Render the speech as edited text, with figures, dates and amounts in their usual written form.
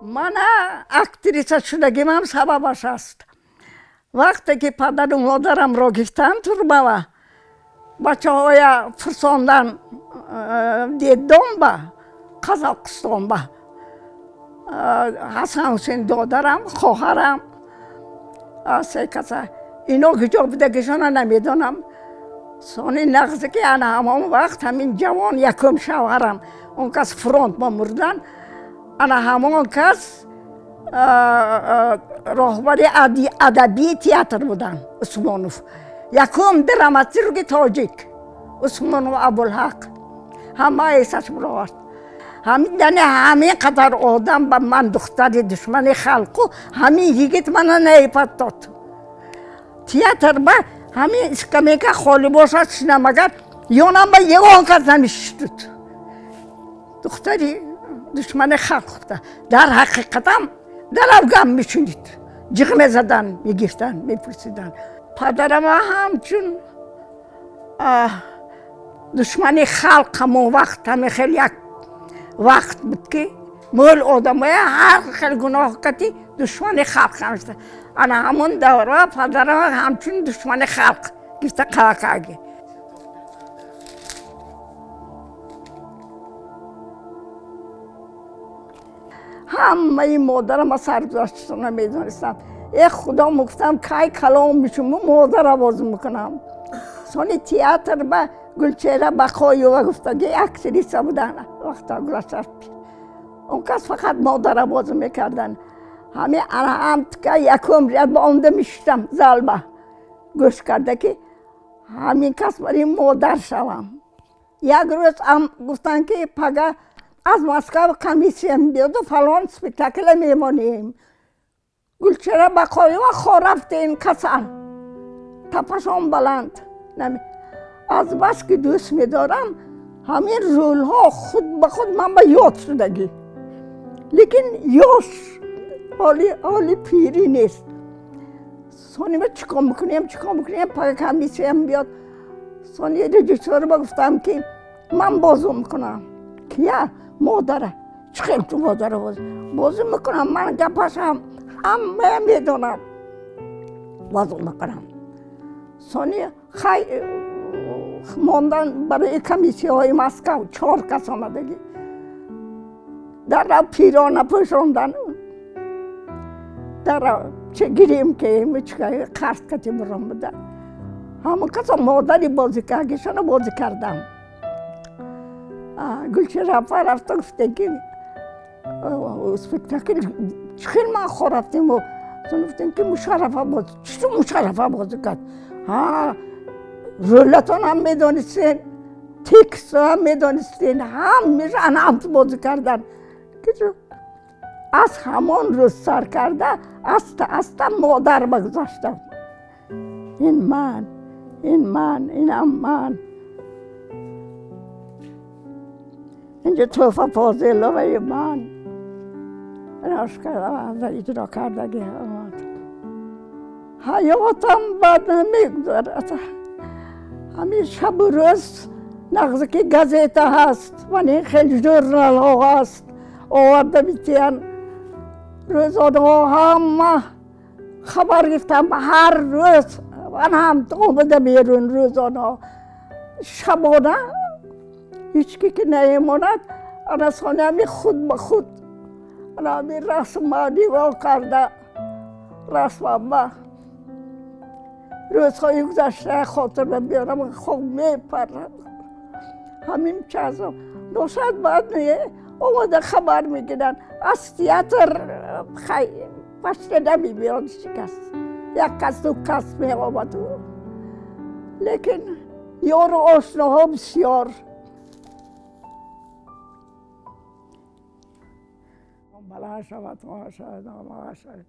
Мана актриса шудагимам сабабаш аст. Вақте ки падару модарамро гирифтанд турмава, бачаҳоя фурсондан детдом ба Қазоқистон ба. Ҳасан Ҳусейн додарам, хоҳарам, се каса. Ино куҷо будагишона намедонам. Сони нағзе ки ана ҳамон вақт ҳамин ҷавон якум шавҳарам, он кас фронт ба мурдан, ана ҳамон кас роҳбари адабии театр буданд, Усмонов. Якум драматурги тоҷик Усмонов Абулҳақ. Ҳама эсаш буровард. Ҳамин яъне ҳамин қадар одам ба ман духтари душмани халқу ҳамин йигит мана наипад дод. Театр ба ҳамин скамейка холӣ бошад, шинам, агар ёнам ба ягон кас намешиштуд. Духтари душмани халқ гуфта. Дар ҳақиқатам дарав гам мешунид. Ҷиғ мезадан, мегирифтанд, мепурсиданд. Падарама ҳамчун душмани халқ ҳамон вақт ҳамин хел як вақт буд ки мӯл одамоя ҳар хел гуноҳ кати душмани халқ ҳамшуда. Ана ҳамон давра падарама ҳамчун душмани халқ гирифта қалакаги. Ҳамаи модарама саргузаштона медонистам. Э худо, мегуфтам кай калом мешуму модара бозӣ мекунам. Сони театр ба Гулчеҳра Бақоева гуфтаги актриса буданд вақта гузашта. Он кас фақат модара бозӣ мекарданд. Ҳамин ана якум ряд ба омада мешиштам залба гӯш карда ки ҳамин кас барои модар шавам. Як рӯз гуфтанд ки пага аз Москва комиссия мебиёду фалон спектакля мемонем. Гулчеҳра Бақоева хор рафтем касал, тапашон баланд. Аз бас ки дӯст медорам ҳамин ролҳо худ ба худ ман ба ёд шудагӣ. Лекин ёш ҳоли пирӣ нест. Сони ма чӣ кор мекунем, чӣ кор мекунем, пага комиссия мебиёд. Сони режиссёр ба гуфтам ки ман бозӣ мекунам. Кия? Модара. Чӣ хел ту модара бозӣ мекунам? Ман гапашам ҳамая медонам. Бозӣ мекунам. Сони хай мондан барои комиссияҳои Москав 4 кас омадагӣ. Дара пирона пӯшондан. Дара чӣ гирем ки қарз кати буром буда. Ҳамон касо модари бозӣ кардагишона бозӣ кардам. Гулчеҳра апа рафта гуфтем ки спектакл чӣ хел ман хор рафтем. Гуфтем ки Мушаррафа бозӣ. Чӣ Мушаррафа бозӣ кард? Ҳа, ролатон ҳам медонистен, текстро ҳам медонистен, ҳамеша ана ҳамту бозӣ кардан. Аз ҳамон рӯз сар карда аста аста модар ба гузаштам. Ин ман, ин ман, инам ман. Инҷо Тӯҳфа Фозиловаи ман рош кардам, иҷро кардагӣ омад. Ҳаётам бад намегузарад. Ҳамин шабу рӯз нағзе ки газета ҳаст, ман ин хел журналҳо ҳаст, оварда метиҳанд. Рӯзонаҳо ҳама хабар гирифтам, ҳар рӯз ман ҳам омада берун рӯзонаҳо. Шабона ҳеҷ ки ки намемонад, ана сони ҳамин худ ба худ ана ҳамин расма нигоҳ карда, расмам ба рӯзҳои гузашта хотир мебиёрам, хоб мепарам. Ҳамин чазо ношояд баъд не омада хабар мегиранд. Аз театр пашта намебиёд ҳеҷ кас. Як кас ду кас меомад. Лекин ёру ошноҳо бисёр. Баланд шавад, шавад, шавад.